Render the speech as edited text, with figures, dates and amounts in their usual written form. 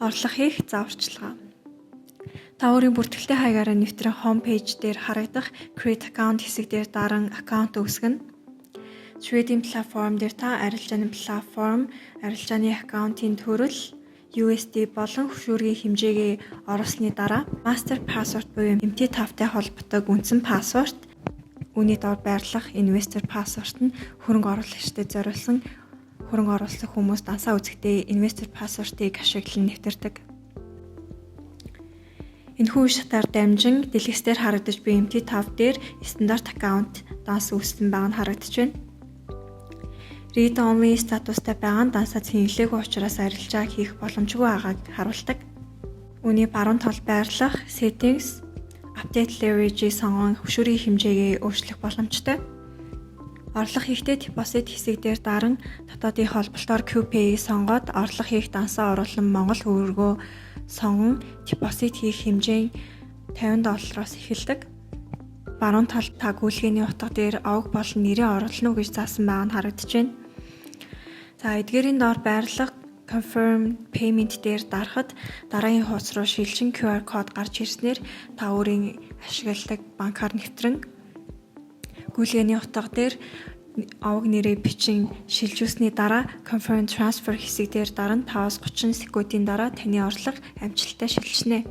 Орлого хийх зааварчилгаа. Та өөрийн бүртгэлтэй хаягаараа нэвтрэн home page дээр харагдах Create Account хэсэг дээр даран аккаунт үүсгэнэ. Trading platform дээр та арилжааны платформ, арилжааны аккаунтын төрөл, USD болон хөшүүргийн хэмжээгээ оруулсны дараа Master Password буюу MT5-тай холбогддог үндсэн password, үүний доор байрлах Investor Password нь хөрөнгө оруулагчдад зориулсан. Хөрөнгө оруулсан хүмүүс дансаа үзэхдээ Investor Password-ыг ашиглан нэвтэрдэг. Энэхүү шатаар дамжин дэлгэц дээр харагдаж буй MT5 дээр стандарт аккаунт данс үүссэн байгаа нь харагдаж байна. Read only статустай байгаа нь дансаа цэнэглээгүй учраас арилжаа хийх боломжгүй байгааг харуулдаг. Үүний баруун талд байрлах Settings, Update Leverage-ийг сонгон хөшүүргийн хэмжээгээ өөрчлөх боломжтой. Орлого хийхдээ Deposit хэсэг дээр даран дотоодын холболтоор QPay-г сонгоод орлого хийх дансаа оруулан Монгол төгрөгөө сонгон deposit хийх хэмжээ нь 50 доллароос эхэлдэг. Баруун талд та гүйлгээний утга дээр овог болон нэрээ оруулна уу гэж заасан байгаа нь харагдаж байна. За, эдгээрийн доор байрлах Confirm Payment дээр дарахад дараагийн хуудас руу шилжин QR код гарч ирснээр та өөрийн ашигладаг банкаар нэвтрэн гүйлгээний утга дээр овог нэрээ бичин шилжүүлсний дараа Confirm Transfer хэсэг дээр даран 5-30 секундын дараа таны орлого амжилттай шилжинэ.